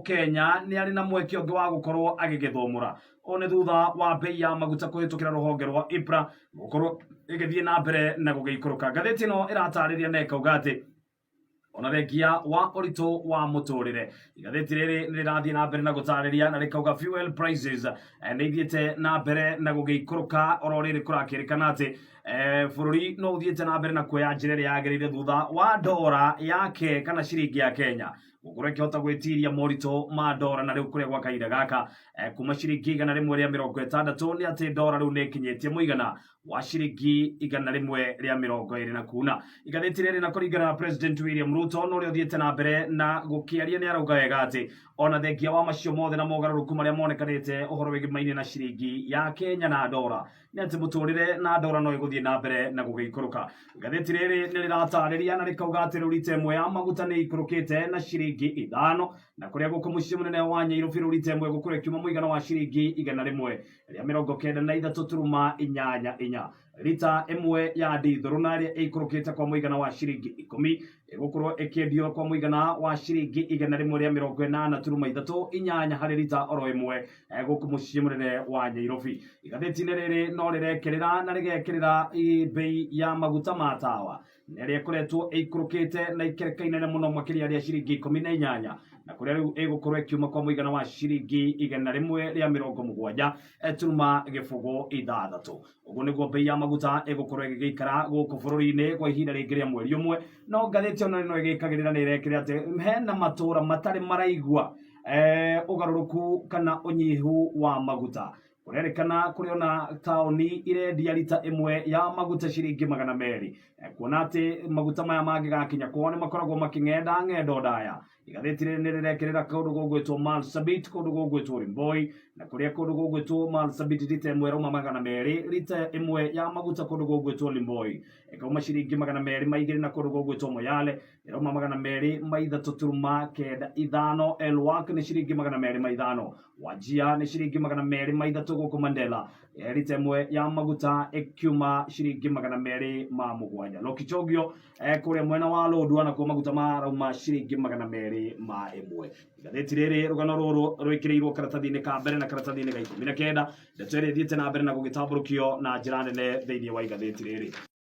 Mũkenya nĩ arĩ na mweke ũngĩ wa gũkorwo agĩgĩthũmũra. Ũũ nĩ thutha wa bei ya maguta kũhĩtũkĩra rũhonge rwa EPRA gũkorwo ĩgĩthiĩ na mbere na gũgĩikũrũka. Ngathĩti ĩno ĩratarĩria na ĩkauga atĩ ona thengia wa ũritũ wa mũtũrĩre, igathĩti rĩrĩ nĩ rĩrathiĩ na mbere na gũtarĩria na rĩkauga fuel prices nĩ ithiĩte na mbere na gũgĩikũrũka oro rĩrĩ kũrakĩrĩkana atĩ bũrũri no ũthiĩte na mbere na kuoya njĩra ĩrĩa yagĩrĩire thutha wa ndora yake kana ciringi ya Kenya gũkorwo ĩkĩhota gwĩtiria moritũ ma ndora. Na rĩu kũrĩa gwa kahinda gaka, kuma ciringi 160, nĩ atĩ ndora rĩu nĩ ĩkinyĩtie mũigana wa ciringi 120 na kuna. Igathĩti rĩrĩ, na kũringana na President William Ruto na ũrĩa ũthiĩte na mbere na gũkĩaria, nĩ arauga wega atĩ ona thengia wa macio mothe na mogarũrũku marĩa monekanĩte ũhoro wĩgimaine na ciringi ya Kenya na ndora, nĩ atĩ mũtũrĩre na ndora no ĩgũthiĩ na mbere na gũgĩikũrũka. Igathĩti rĩrĩ nĩ rĩratarĩria na rĩkauga atĩ rĩu rita ĩmwe ya maguta nĩ ikũrũkĩte na ciringi 5, na kũrĩa gũkũ mũciĩ mũnene wa Nyairobi rĩu rita ĩmwe gũkorwo ĩkiuma mũigana wa ciringi 193.88. Rita ĩmwe ya ndithũrũ na ĩrĩa ĩikũrũkĩte kwa mũigana wa ciringi 10 ĩgũkorwo ĩkĩendio kwa mũigana wa ciringi 180.38 harĩ rita oro ĩmwe gũkũ mũciĩ mũnene wa Nyairobi. Igathĩti-inĩ rĩrĩ no rĩrekĩrĩra na rĩgekĩrĩra bei ya maguta ma tawa na ĩrĩa ĩkoretwo ĩikũrũkĩte na ikereka inene mũno makĩria rĩa ciringi 18, na kũrĩa rĩu ĩgũkorwo ĩkiuma kwa mũigana wa ciringi 170.06. Ũguo nĩguo bei ya maguta ĩgũkorwo ĩgĩgĩikara gũkũ bũrũri-inĩ kwa ihinda rĩngĩ rĩa mweri ũmwe. No ngathĩti ona no ĩgĩkagĩrĩra nĩ ĩrekĩrĩra atĩ hena matũra matarĩ maraigua ũgarũrũku kana ũnyihu wa maguta. Kũrerĩkana kũrĩ ona taũni irendia rita ĩmwe ya maguta ciringi 200, kuona atĩ maguta maya mangĩgakinya kwao nĩ makoragwo makĩng'enda ng'endo ndaya. Igathĩti rĩrĩ nĩ rĩrekĩrĩra kũndũ gũgwĩtwo Marsabit, kũndũ gũgwĩtwo Rimboi, na kũrĩa kũndũ gũgwĩtwo Marsabit rita ĩmwe ĩrauma 200, rita ĩmwe ya maguta kũndũ gũgwĩtwo Limboi ĩkauma ciringi 202, na kũndũ gũgwĩtwo Moyale ĩrauma 203.95. Elwak nĩ ciringi 205, Wajir nĩ ciringi 203, gũkũ Mandera rita ĩmwe ya maguta ĩkiuma ciringi 207. Lokichogio, kũrĩa mwena wa Lodwar, nakuo maguta marauma ciringi 201. Igathĩti rĩrĩ, rũgano rũrũ rwĩkĩrĩirwo karatathi-inĩ ka mbere na karatathi-inĩ ga 19, ndeto ĩrĩa ĩthiĩte na mbere na gũgĩtambũrũkio na njĩra nene thĩinĩ wa igathĩti rĩrĩ.